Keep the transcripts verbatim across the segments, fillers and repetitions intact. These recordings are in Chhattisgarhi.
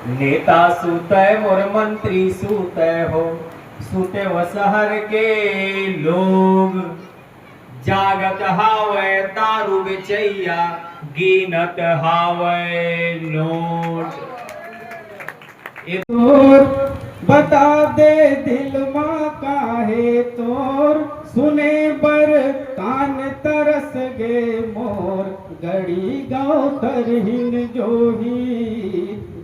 नेता सुतय मोर मंत्री सुतय हो, सुते व शहर के लोग। जागत हावय दारू बेचैया, गिनत हावय नोट। ए तोर बता दे दिल मा काहे तोर, सुने बर कान तरस गे मोर। गड़ी गाँव तरहिन जोही,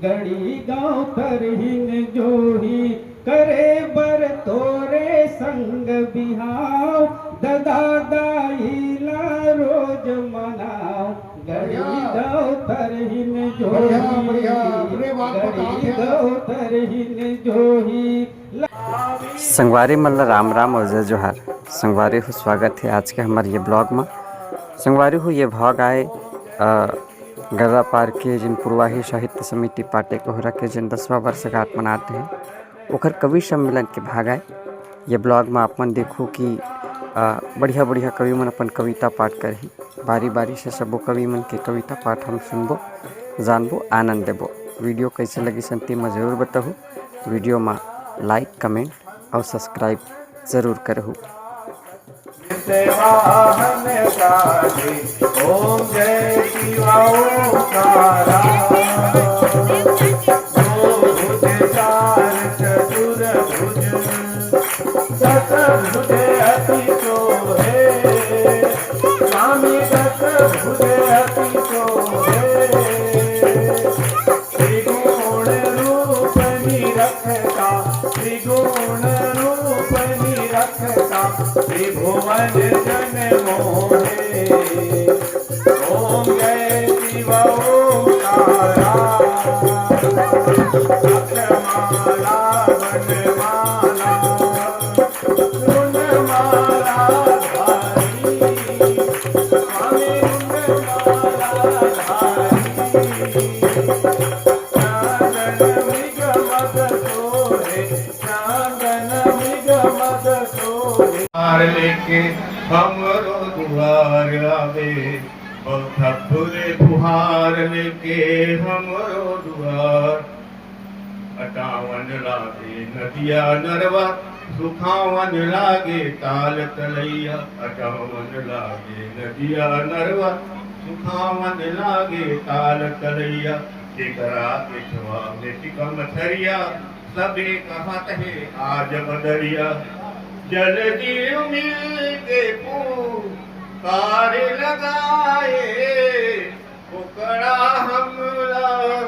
गड़ी गाँव तरहिन जोही, करे बर तोरे संग बिहाव। ददा दाई ला रोज मनाव, गड़ी बढ़िया। गाँव तरहिन जोही, बढ़िया, बढ़िया। अरे वाह, गड़ी बताओ। गाँव तरहिन जोही। संगवारी मन ला राम राम और जय जोहार। संगवारी हो, स्वागत है आज के हमारे ये ब्लॉग में। संगवारी हो, ये ब्लॉग आए, अ, गर्रा पार के जिन पुरवाही साहित्य समिति पाटे कोहरा के जिन दसवां वर्षगांठ मनाते हैं, ओखर कवि सम्मेलन के भाग आए। ये ब्लॉग में आप मन देखो कि, अ, बढ़िया बढ़िया कवि मन अपन कविता पाठ करही। बारी बारी से सबो कवि मन के कविता पाठ हम सुनबो, जानबो, आनंद देबो। वीडियो कैसे लगी संगवारी मन जरूर बताहू। वीडियो में लाइक, कमेंट और सब्सक्राइब जरूर करहू। वाहन गाड़ी, ओम जय शिवा ओंकारा। दो भुज चार चतुर्भुज, दस भुज अति शोभे। स्वामी दस भुज अति शोभे। त्रिगुण रूप निरखता, त्रिगुण रूप निरखता, त्रिभुवन जन मोहे। ओम जय शिव ओंकारा। अक्षमाला वनमाला, रुणमाला धारी, स्वामी रुणमाला धारी। चांदन मृग मद सोहे, चांदन मृग मद सोहे। हार लेके हमरो दुआर आवे, ओ फूले फुहार लेके हमरो दुआर। अटावन लागे नदिया नरवा, सुखावन लागे ताल तलैया। अटावन लागे नदिया नरवा, सुखावन लागे ताल तलैया। केकरा केठवा में टिका मछरिया, सबे कहत हे आज बदरिया। जल्दी मिल के पुकार लगाए, ओकरा हमला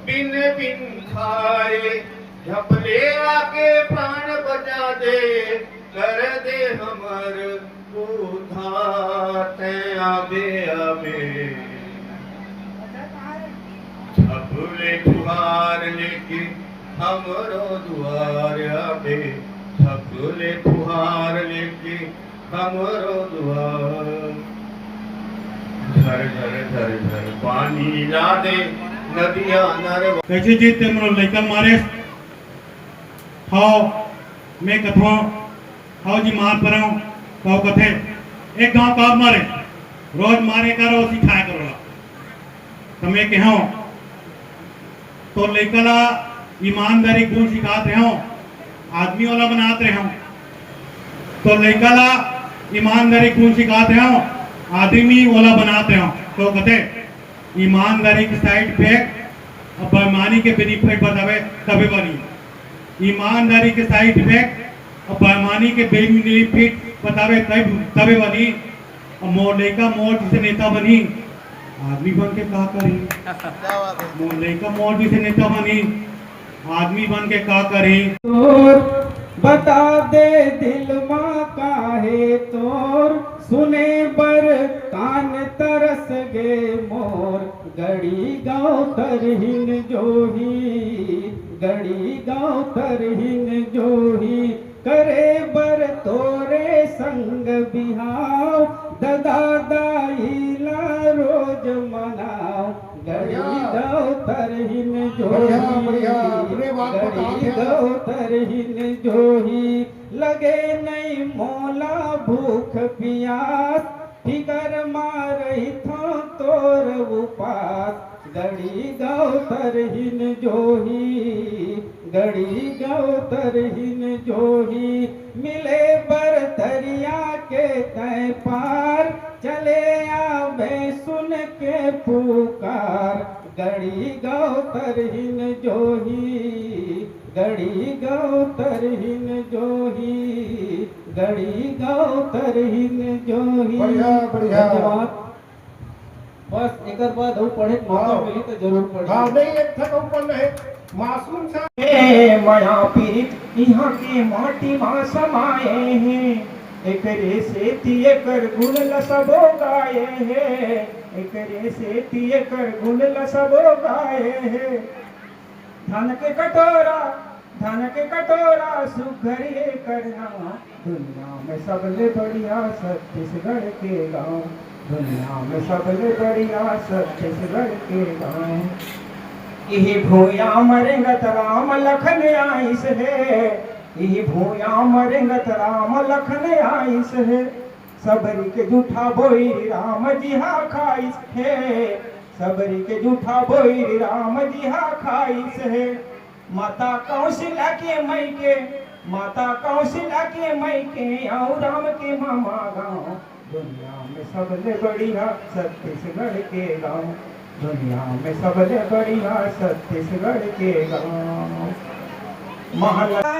बिन बिन खाए। झपले आके प्राण बचा दे, कर दे हमर उद्धार। तैं आबे आबे, झपले फुहार लेके हमरो दुआर आबे। झपले फुहार लेके हमरो दुआर। झर झर झर झर पानी ला दे, नदिया नरवा। कैसे जीत ते मोर लइका मारे? हव, मैं कथों, हव जी मार परंव, कहो कथे, एक गांव काब मारे, रोज मारे करो, सिखाया करो ला। त मैं कहेंव, तो लइका ला ईमानदारी गुण सिखात रहेंव, आदमी वाला बनात रहेंव। तो लइका ला ईमानदारी गुण सिखात रहेंव, आदमी वाला बनात रहेंव। तो कथे, ईमानदारी के side effect अउ बेईमानी के benefit बतावे तबे बनी। ईमानदारी के side effect अउ बेईमानी के benefit बतावे तब, तबे बनी। अउ मोर लइका मोर जइसे नेता बनही, आदमी बन के का करही? मोर लइका मोर जइसे नेता बनही, आदमी बन के का करही? तोर बता दे दिल मा काहे तोर, सुने बर कान तरस गे मोर। गड़ी गाँव तरहिन जोही, गड़ी गाँव तरहिन जोही, करे बर तोरे संग बिहाव। ददा दाई ला रोज मनाव, गड़ी बढ़िया। गाँव तरहिन जोही, बढ़िया, बढ़िया। अरे वाह, गड़ी बताओ। गाँव तरहिन जोही। लगे नइ मोला भूख पियास, फिकर मा रहिथों तोर उपास। गड़ी गौ तरहिन जोही, गड़ी गौ तरहिन जोही, मिले बर तरिया के तय पार, चले आबे सुन के पुकार। गड़ी गौ तरहिन जोही, गड़ी गौ तरहिन जोही, गड़ी गौ तरहिन जोही। बढ़िया, बढ़िया। धन्यवाद। बस एकर बाद अउ पढ़े के मौका हाँ। मिली तो जरूर पढ़ी। हाँ, नहीं, एक ठक अउ पढ़ना है। मासूम सा ए मया पीरित इहाँ के माटी मा समाए हे, एकरे सेती एकर गुण ल सबो गाए हे, एकरे सेती एकर गुण ल सबो गाए हे। धन के कटोरा, धन के कटोरा सुघर एकर नाम, दुनिया में सबले बढ़िया छत्तीसगढ़ के गांव, दुनिया में सबले बढ़िया छत्तीसगढ़ के गांव। इही भूया म रेंगत राम लखन आइस हे, इही भूया म रेंगत राम लखन आइस हे। सबरी के जूठा बोइर राम जी हा खाइस हे, सबरी के जूठा बोइर राम जी हा खाइस हे। माता कौशल्या के मइके, माता कौशल्या के मइके अउ राम के मामा गाँव। दुनिया में सबले बढ़िया छत्तीसगढ़ के गाँव, दुनिया में सबले बढ़िया छत्तीसगढ़ के गाँव। महला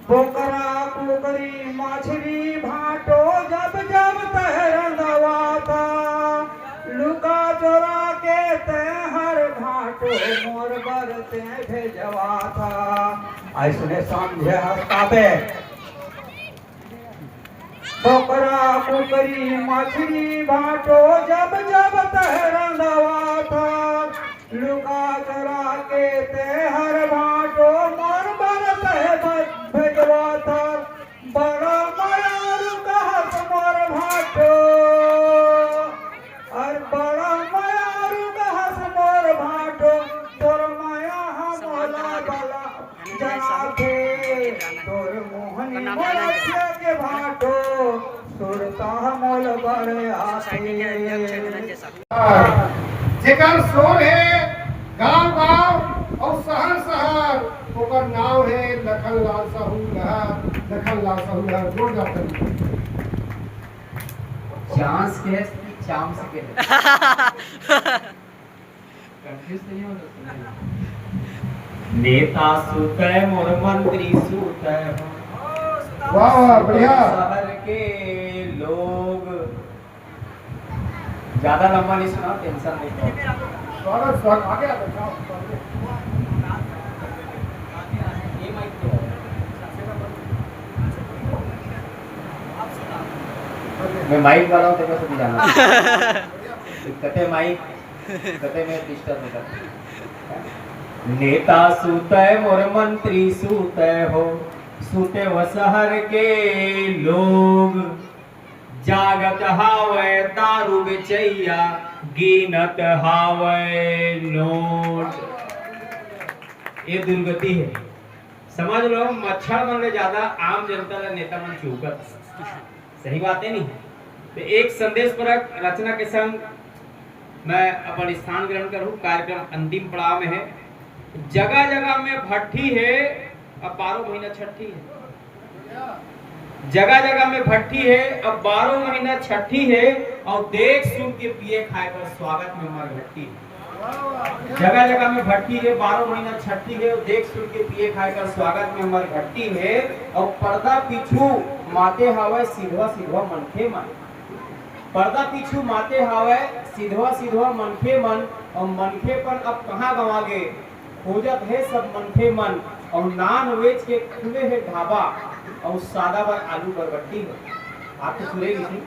बोकरा, कुकरी, मछरी, भांटो जब जब तैं रंधवाथा, लुका चोरा के तैं हर भांटो मोर बर तैं भेजवाथा। अइसने समझे हस काबे। बोकरा, कुकरी, मछरी, भांटो जब जब तैं रंधवाथा, लुका चोरा के तैं हर भांटो मोर बर तैं भे-, भेजवाथा। बड़ा मयारू कहस मोर भांटो, अउ बड़ा मयारू कहस मोर भांटो, तोर मया हा मोला बला जनाथे, तोर मोहनी मोर अखिया के भांटो, सुरता मोल बड़ आथे। जेकर शोर हे गांव गांव अउ शहर शहर, ओकर नाव हे लखन लाल साहू लहर, लखन लाल साहू लहर। जोरदार ताली। चांस के है कि चांस के है? कंफ्यूज तो नहीं हो सकता। नेता सुतय मोर मंत्री सुतय हो। वाह, वाह, बढ़िया। शहर के लोग ज्यादा लंबा नहीं सुना, टेंशन नहीं लो। स्वागत, स्वागत, आगे आ जाओ। ये माइक तो मैं माइक वाला हूँ, तेरे को भी जाना। कते माइक, कते में डिस्टर्ब होता। नेता सूते मोर मंत्री सूते हो, सूते वो शहर के लोग। जागत हावय दारू बेचैया, गिनत हावय नोट। ये दुर्गति है। समझ लो, मच्छर मन ले ज्यादा आम जनता ला नेता मन चूकत। सही बात है नहीं? तो एक संदेश परक रचना के संग मैं अपन स्थान ग्रहण करूं। कार्यक्रम अंतिम पड़ाव में है। जगह जगह में भट्ठी है, अब बारह महीना छठी है। जगह जगह में भट्ठी है, अब बारह महीना छठी है, अउ देख सुन के पिए खाए बर स्वागत में मरघट्टी है। जगह जगह में भट्ठी है, बारह महीना छठी है, अउ देख सुन के पिए खाए बर स्वागत में मरघट्टी है। अउ पर्दा पीछू माते हावय सिधवा सिधवा मनखे मन। पर्दा पीछू माते हावय सिधवा सिधवा मनखे मन, अउ मनखेपन अब कहाँ गंवा गे? खोजत हे सब मनखे मन। अउ नॉन वेज के खुले हे ढाबा, अउ सादा बर आलू बरबट्टी हे। आप तो सुने नहीं थी।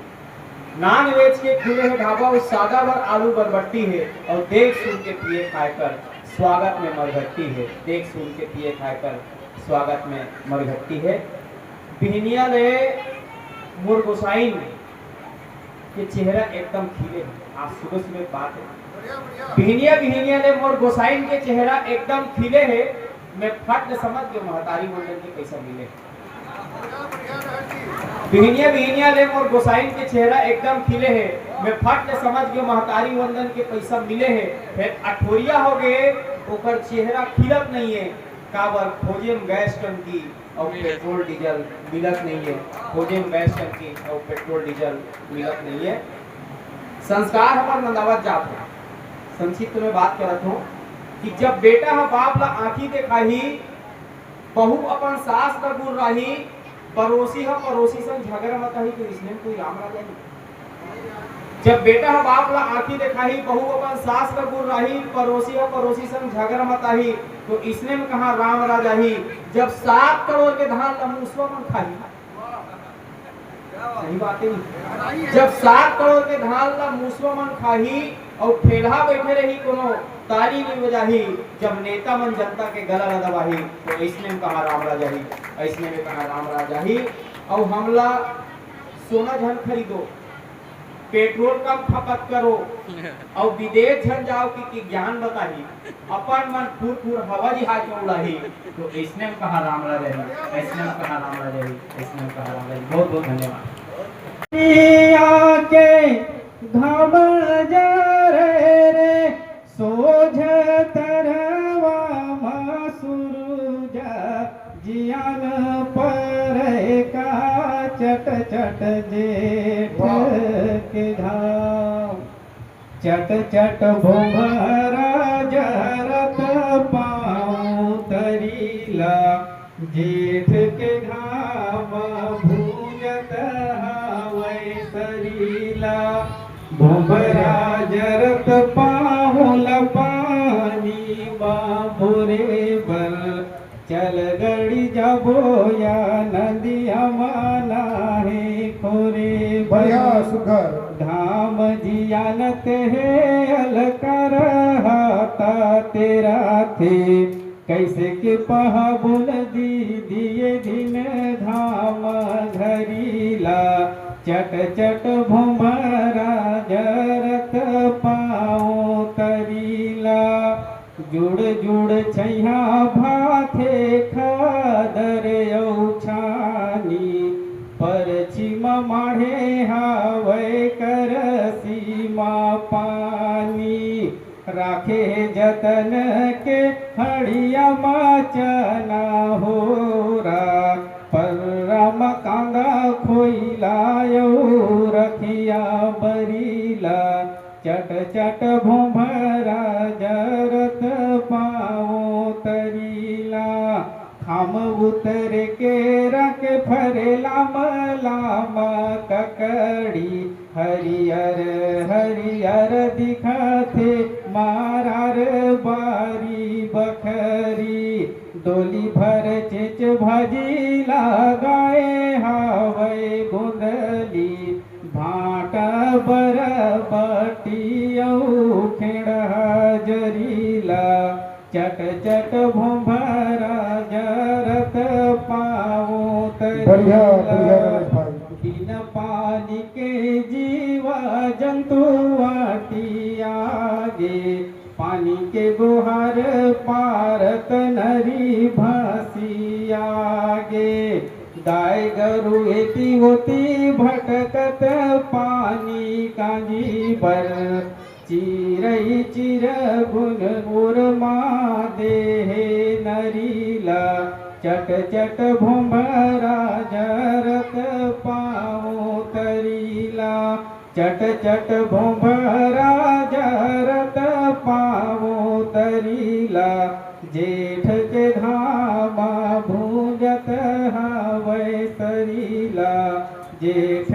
नॉन वेज के खुले हे ढाबा, अउ सादा बर आलू बरबट्टी हे। अउ देख सुन के पिए खाए कर स्वागत में मरघट्टी हे। देख सुन के पिए खाए कर स्वागत में मरघट्टी हे। बिहनिया ले मोर गोसाइन के चेहरा एकदम खिले हे। आज सुबह सुबह बात है, बिहनिया बिहनिया ले मोर गोसाइन के चेहरा एकदम खिले हे। मैं फट ले समझ गयो महतारी मंडल के पैसा मिले। बिहनिया बिहनिया ले मोर गोसाइन के चेहरा एकदम खिले हे। मैं फट ले समझ गेंव महतारी वंदन के पइसा मिले हे। फेर अठोरिया हो गे, ओकर चेहरा खिलत नइये। काबर? खोजेम गैस टंकी अउ पेट्रोल डीजल मिलत नइये। खोजेम गैस टंकी अउ पेट्रोल डीजल मिलत नइये। संस्कार हमर नंदावत जात हे। संक्षिप्त में बात करत हों कि जब बेटा ह बाप ला आँखी देखाही, बहू अपन सास ला गुर्राही, परोसी ह परोसी संग झगरा मताही, तो इसने में कोई राम राजा ही? जब बेटा ह बाप ला आँखी देखाही, बहू अपन सास ला गुर्राही, परोसी ह परोसी संग झगरा मताही, तो इसने में कहाँ राम राजा ही? जब सात करोड़ के धान ला मूसवा मन खाही, सही बात हे। जब सात करोड़ के धान ला मूसवा मन खाही अउ ठेलहा बइठे रही, कोनो ताली नइ बजाही, जब नेता मन जनता के गला ला दबाही, तो अइसने में कहाँ राम राजा ही, अइसने में कहाँ राम राजा ही। अउ हमला सोना झन खरीदो, पेट्रोल कम खपत करो, अउ विदेश झन जाओ कि, कि ज्ञान बताही। अपन मन फुर फुर हवा जहाज में उड़ाही, तो अइसने में कहाँ राम राजा ही, अइसने में कहाँ राम राजा ही, अइसने में कहाँ राम राजा ही। बहुत बहुत धन्यवाद। के घाम जरे रे, सोझ तरवा मा सुरुज जियान परे का, चट चट जेठ वाह। के घाम। चट चट भोभरा जरत पाँव तरी ला, जेठ के घाम भूंजत हावय सरी ला। भोभरा जरत पाँव ला पानी मा बोरे बर, चल गड़ी जाबो या नदिया मा नहाए खोरे बर। बढ़िया, सुघर। घाम जियानत हे अलकर हाता तेरा थे, कइसे के पहाबो न दीदी ये दिन घाम घरी ला। चट चट भोभरा जरत पाँव तरी ला, जुड़ जुड़ छइहाँ भाथे खादर अउ छानी, परछी म माढ़े हावय करसी म पानी। राखे जतन के हड़िया म चना होरा, पर्रा म कांदा खोइला अउ रखिया बरीला। चट चट भोभरा जरत पाँव तरीला। खाम उतर के रख फरेला म लाम ककड़ी, हरियर हरियर दिखथे मारार बारी बखरी। डोली भर चेच भाजी लगाए हावय गोंदली, भांटा बरबटी अउ खेड़हा जरीला। चट चट भोभरा जरत पाँव तरीला। बढ़िया, बढ़िया रमेश भाई। बिन पानी के जीवा जंतु आटिया गे, पानी के गोहार पारत नरी भसिया गे। गाय गरु एती ओती भटकत पानी कांजी बर, चिरई चिरगुन उरमा देहे नरीला। चट चट भोभरा जरत पाँव तरीला। चट चट भोभरा जरत पाँव तरीला। जेठ के घामा भूंजत हावय सरीला। जेठ